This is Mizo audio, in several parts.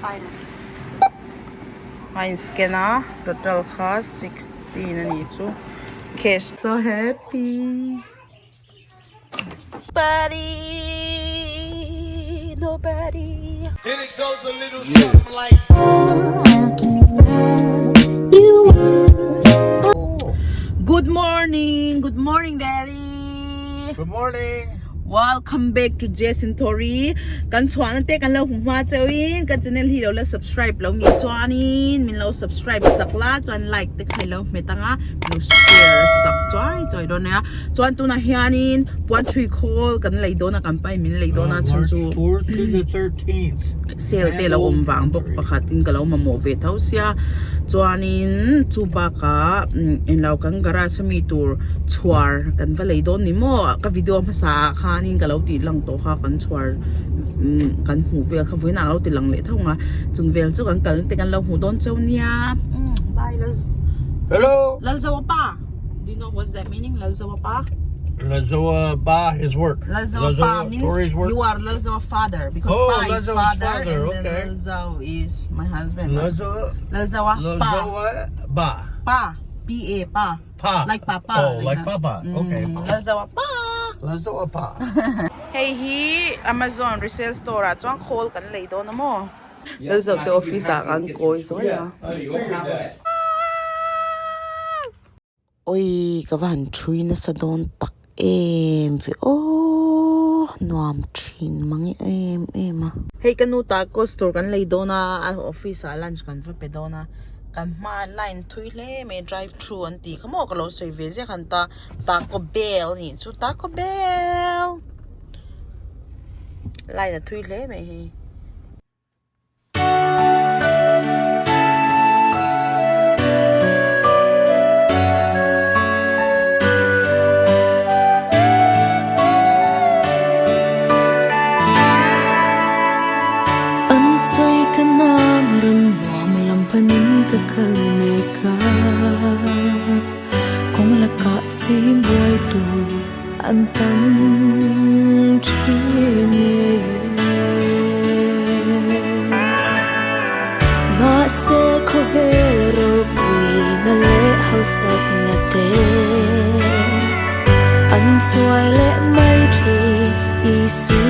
A in scan a total kha 16 a nih chu cash. So happy Nobody nobody. Good morning good morning daddy. Good morning. Welcome back to Jason Tori. Kan chhuahna te kan lo hmu hma cheuhin ka channel hi lo la subscribe lo nge chuanin min lo subscribe sak la chuan like te kha i lo hmet anga lo share sak chuai chuai dawn nia. Chuan tunah hianin puan thui khawl kan lei dawn a kan pai min lei dawn a chhan chu March 4th to the 13th. Sale te lo awm vang bawk pakhatin ka lo mamawh ve tho sia chuanin chu bakah englo kan garage ami tur chhuar kan va lei dawn ni maw ka video hmasa ah khanin ka lo tih lang tawh kha kan chhuar kan hmuh vel kha vawiinah a lo ti lang leh tho ang a chung vel chu kan kalna te kan lo hmuh dawn cheu nia bye Hello Lalzoa pa. Do you know what's that meaning? Lalzawa pa? Lalzawa ba his work. Lalzawa pa means Tori's work. you are Lalzawa father because Oh, pa is Lalzawa's father, father, and then okay. Lalzaw is my husband. right? Lalzawa Lalzawa pa. Lalzawa ba. Pa. P A pa. Pa. Like papa. Oh, like that. papa. Okay. Lalzawa pa. Lalzawa pa. Hei hi Amazon resale store ah chuan khawl kan lei dawn a maw? Lalzau te office ah kan kawi zuai a. Oi ka va han thui nasa dawn tak em ve aw nuam thin mang e em em a. Hei ka nu tacos tur kan lei dawn a a office ah lunch kan va pe dawn a kan hma line thui hle mai drive through an tih kha maw ka lo sawi ve ziah khan ta taco bell a nih chu taco bell line a thui hle mai hei. An sawi ka nang ram nuam lam panin ka kal mek a, kawng lakah chim buai tur An tam thin e. Mahse khawvel ropuina leh hausakna te an chuai leh mai thin Isu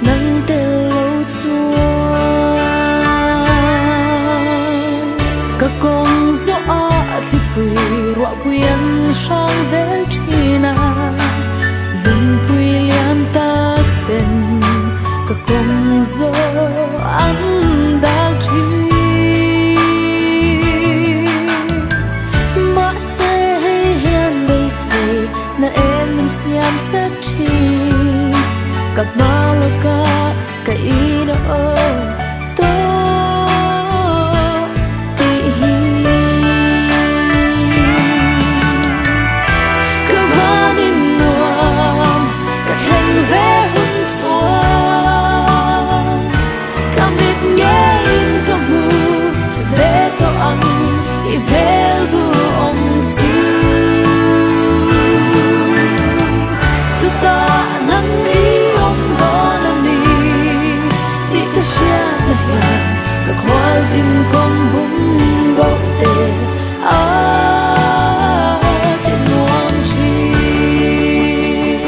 nang tel lo chuan ka kawng zawh a thlipui ruahpui an hrang vel thin a, lungpui lian tak ten ka kawng zawh an dal thin. Mahse hei hian beisei na eng min siam sak thin, ka hma lawka ka in a awm tawh tih hi. Ka vanin nuam ka thleng ve hun chuan ka mit ngeiin ka hmu ve tawh ang i hmel duhawm chu. Chutah nang i awm dawn a ni tih ka hriat na hian ka khual zin kawng bum bawk te a ti nuam thin.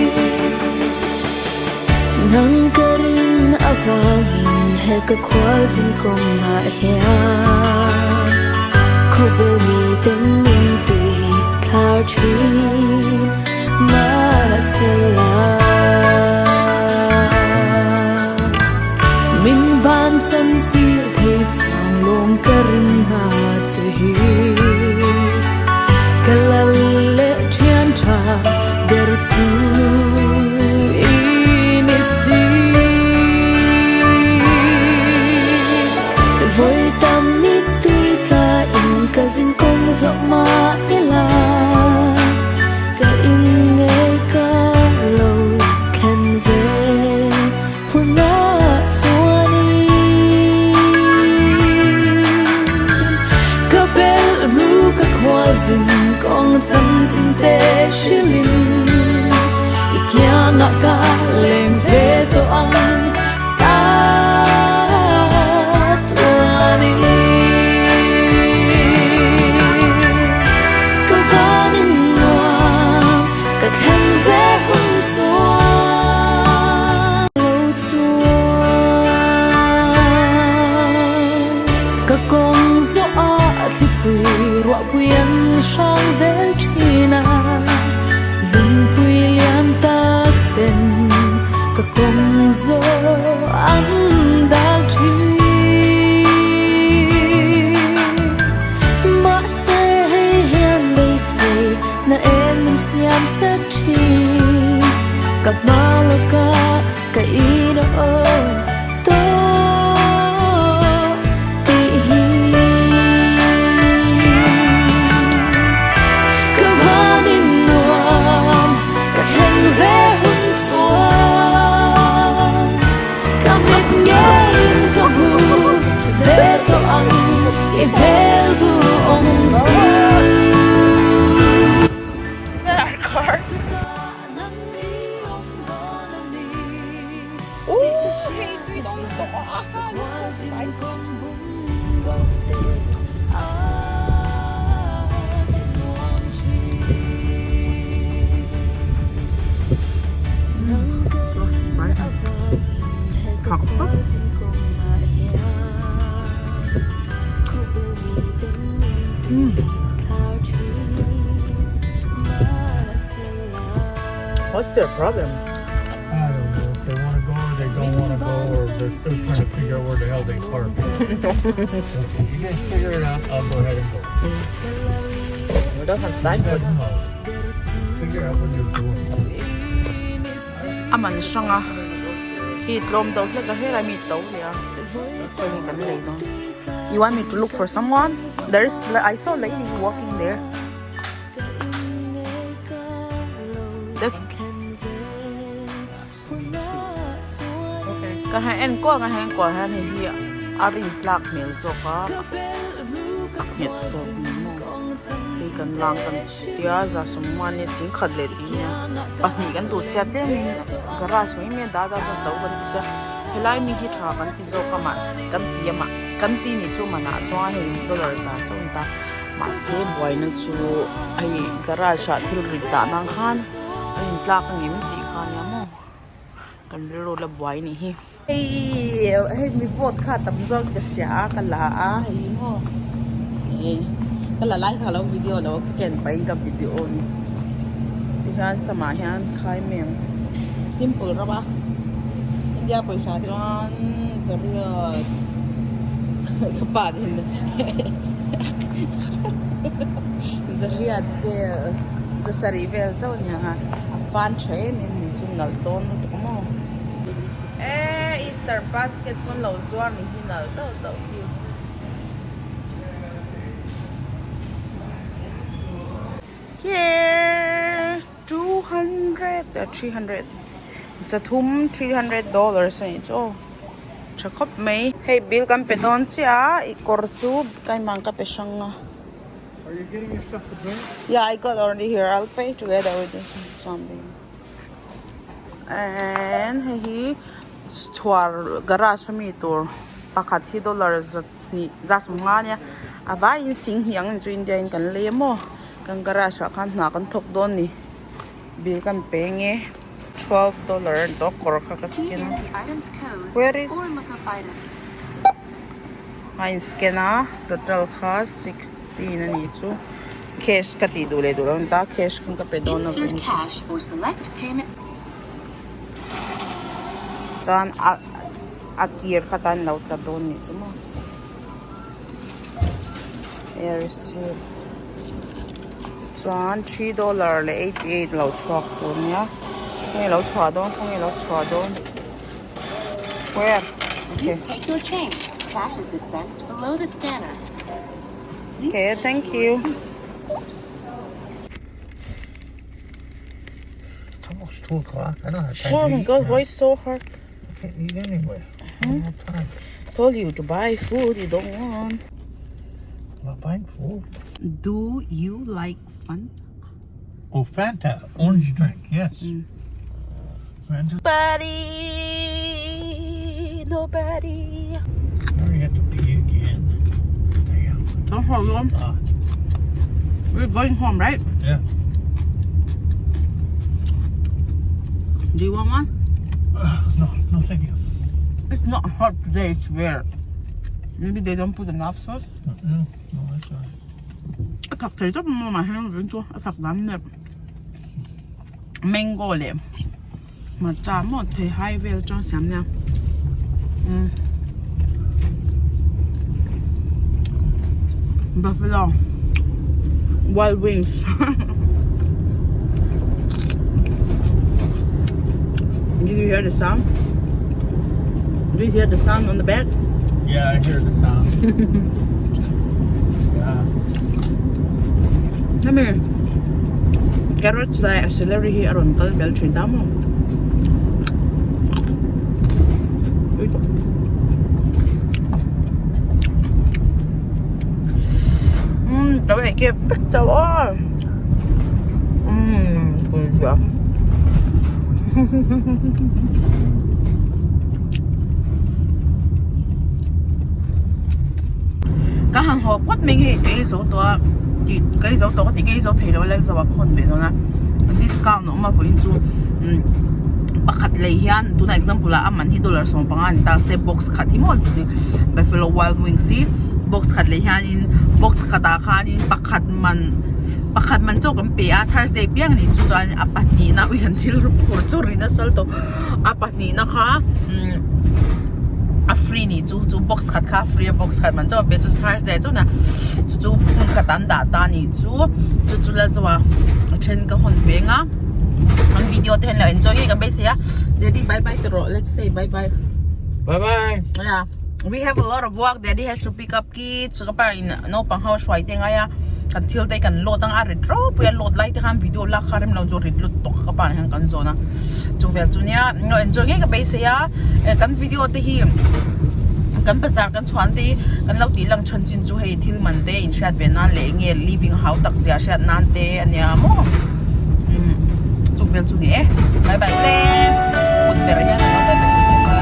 Nang ka rin avangin he ka khual zin kawngah hian khawvel miten min tui thlar thin. Mahsela min bansan tir thei chuang lawm ka ring hna che hi ka lal leh thian tha ber chu i ni si. Vawi tam mi tui tla in ka zin kawng zawh mah ila. Ka in ngei ka lo thlen ve hunah chuanin Ka belh hnu ka khual zin kawng chanchin te hrilhin I kiangah ka leng ve tawh ang chak. Ruahpui an hrang vel thin a, lungpui lian tak ten ka kawng zawh an dal thin. Mahse hei hian beisei na em min siam sek thin, ka hma lawka ka in a awm tawh tih hi. Ka van in nuam ka thleng ve hun chuan ka mit ngeiin ka hmu ve tawh ang i hmel duhawm chu. What's their problem? I don't know if they want to go or they don't want to go or they're still trying to figure out where the hell they parked. Okay, you guys figure it out. I'll go ahead and go. We don't have time. You guys know. Figure out what you're doing. A man hrang a khi tlawm do hlek a helai mi to hle a khawi nge kan lei dawn you want me to look for someone there's I saw a lady walking there Ka han en kual ka han en kual hian hei hi a rin tlak hmel zawk a a nghet zawk ni maw hei kan lang kan tia za sawmnga nia singkhat leh tih nia pahnih kan duh sia tlemin garage mai mai a dah dah chuan to kan ti sia helai mi hi tha kan ti zawk a mahse kan ti a mah kan ti nih chu manah chuan hei dollar za chauh a ni ta mahse buaina chu hei garage ah thil rit dah nan khan a intlak a ngem tih kha ania maw kan rilru la buai nih hi. Hei hei mi vote kha tam zawk ka hria a ka la a hei maw ka la lai kha lo video lo ka ken pahin ka video a ni tihian samah hian khai mai ang simple reuh a India pawisa chuan zariat ka pa din zariat vel zasarih vel chauh a ni ang a a fan tha em em ni chu nalh dawn lutuk maw. E Easter basket pawn lo zuar ni hi nalh deuh deuh hi. Here 200 300 zathum 300 dollars a nih chu aw tha khawp mai. Hei bill kan pe dawn chiah a i kawr chu kaimang ka pe hrang a. Are you getting your stuff to drink? Yeah, I got already here. I'll pay together with this something. And hei hi chhuar garage ami tur pakhat hi dollar zahnih za sawmnga ania a vaiin sing hnih ang chu India in kan lei a maw kan garage ah khan hna kan thawk dawn ni bill kan pe nge $12 a ni tawh kawr kha ka scan a where is a in scan a total kha 16 a ni chu. Cash ka tih duh leh duh lo a ni ta, cash khan ka pe dawn a veng chu. Chuan a a kir kha tan lo tla dawn nih chu maw. Air receipt chuan $3 leh $88 lo chhuak tur nia khawnge lo chhuah dawn khawnge lo chhuah dawn where okay. Okay, thank you. It's almost 2 o'clock. I don't have time Oh to my eat god, now. why so hard? I can't eat anyway. I don't have time. Told you to buy food, you don't want. I'm not buying food. Do you like fun? Oh, Fanta. Orange drink, yes. Fanta. Nobody, nobody. I already had to pee again. Damn. Don't hold on. Ah, We're going home, right? yeah. Do you want one? No, no, thank you. It's not hot today, it's weird. Maybe they don't put enough sauce. No, no, that's all right. A thak thei tawp maw mah hian vin chu a thak dan nep mango leh hmarcha maw thei hai vel chuan siam nia umm buffalo wild wings did you hear the sound do you hear the sound on the back Yeah, I hear the sound. yeah. Hemi carrots leh celery hi a rawn kal tel thin ta maw tui tawk umm ka va ei kep vek chauh aw umm pui zia Ka han haw phawt mai nge ka ei zo tawh a tih ka ei zo tawh ka tih ka ei zo thei lo a lalzo ah ka hawn ve dawn a discount a awm a vawiin chu umm pakhat lei hian tunah example ah a man hi dollar 15 a ni ta se box khat hi maw buffalo wild wings hi box khat lei hianin box khatah khanin pakhat man pakhat man chauh kan pe a thursday piang a nih chu chuan a pahnihna ui an thil phur chu ri nasa lutuk a pahnihna kha umm a free nih chu chu box khat kha a free a box khat man chauh a pe chu thursday ah chuan chu chu hmun khat an dah ta a nih chu chu chu la zawh a a then ka hawn veng a an video te hian lo enjoy ngei ka beisei a daddy bye bye ti rawh let's say bye bye Bye bye. yeah we have a lot of work daddy has to pick up kids ka pa in naupang ho hruai te ngai a kan thil te kan load ang a rit ropui a load lai te khan video lak kha rem lo chu rit lut tawk ka pa nen hian kan zawn a chu vel chu nia lo enjoy ngei ka beisei a eh kan video te hi kan bazar kan chhuan te hi kan lo tih lang chhan chin chu hei thil man te in hriat ve nan leh enge living hau tak zia hriat nan te ania maw umm chu vel chu ni e bye bye ule kut ber hian an lo bye bye bye bye.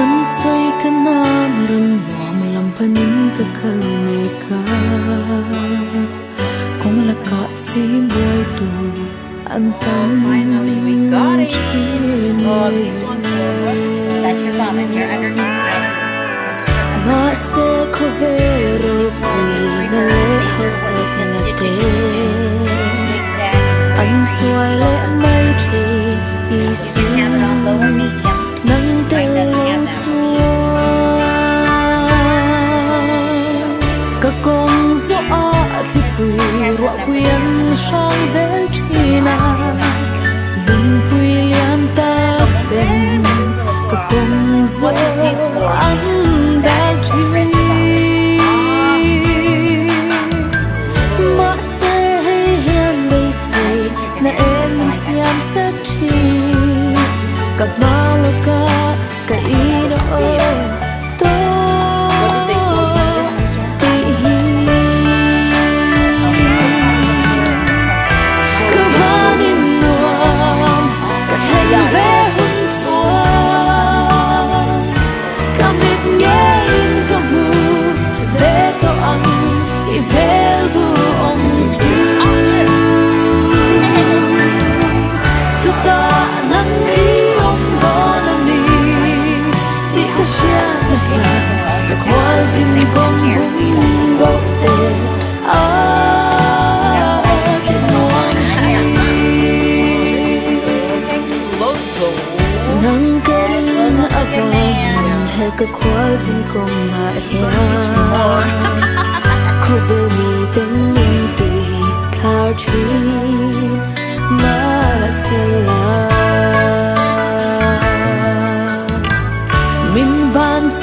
An sawi ka nan ram nuam lam panin ka kal mek a Kawng lakah chim buai tur an tam Finally we got it. thin Oh, this one That's your mom and you're underneath red. Mahse khawvel ropuina leh hausakna te An chuai leh mai thin Isu nang tel lo chuan Ka kawng zawh ah thlipui ruahpui an hrang vel thin a Lungpui lian tak ten ka kawng What is this zawh for? an dal thin. Mahse hei hian beisei na em min siam sak thin Ka hma lawka ka in a awm What do they call tawh this? tih hi. Ka vanin nuam ka thleng ve hun chuan Ka mit ngeiin ka hmu ve tawh ang i hmel bu awm chu Chutah nang i awm dawn a ni tih ka hriat na hian ka khual zin kawng bum bawk te a ti nuam thin. Nang ka rin avangin he ka khual zin kawngah hian khawvel mi